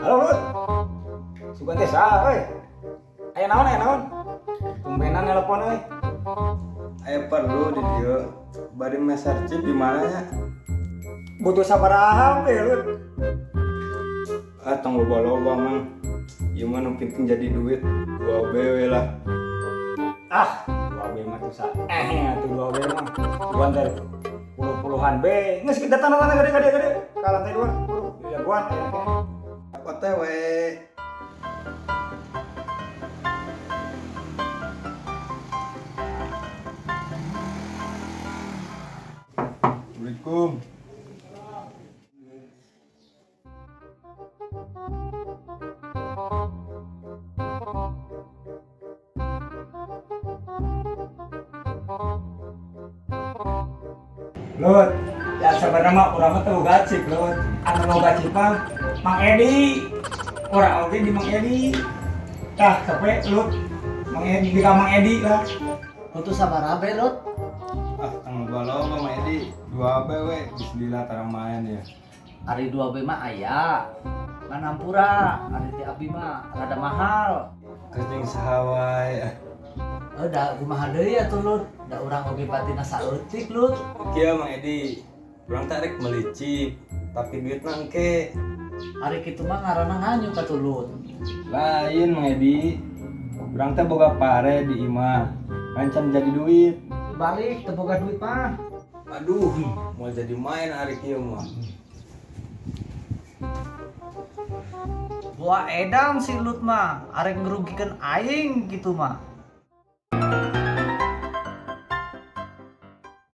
Halo, Lut. Sugan teh saha euy? Aya naon, aya naon? Tumbenan nelpon euy. Aya perlu di dieu. Bari meser chip di mana nya? Butuh sabaraha we, Lut? Ah, tong loba-loba, Mang. Ieu mah nu penting jadi duit 2B we lah. Ah, 2B mah tuh atuh 2B mah. Sugan teh puluh-puluhan B. Geus kita tanda-tanda gede gede gede. Ka lantai 2, buru. Jagoan aya teh. OTW. Assalamualaikum. Lut, ya sebenarnya mah urang mah teu boga chip, Lut. Anu boga chip mah Mang Edi. Urang oge di Mang Edi. Tah, sampai Lut. Mang Edi di ka Mang Edi lah. Butuh sabaraha be, Lut? Ah, tong loba-loba Mang Edi. 2B we, bismillah tarang main ya. Ari 2B mah aya. Ngan hampura, ari ti abi mah rada mahal. Kerjing saha wae. Eh, da kumaha deui atuh, Lut? Da urang oge batina saeutik, Lut. Kieu Mang Edi, urang teh rek meuli chip, tapi duitna engke. Ari kitu mah ngaranna nganyuk atuh, Lut. Lain Mang Edi, urang teh boga pare di imah, ngancam jadi duit. Balik teu boga duit mah. Aduh, mau jadi main hari kieu mah. Buah edan si Lut mah, arek ngerugikeun aing gitu mah.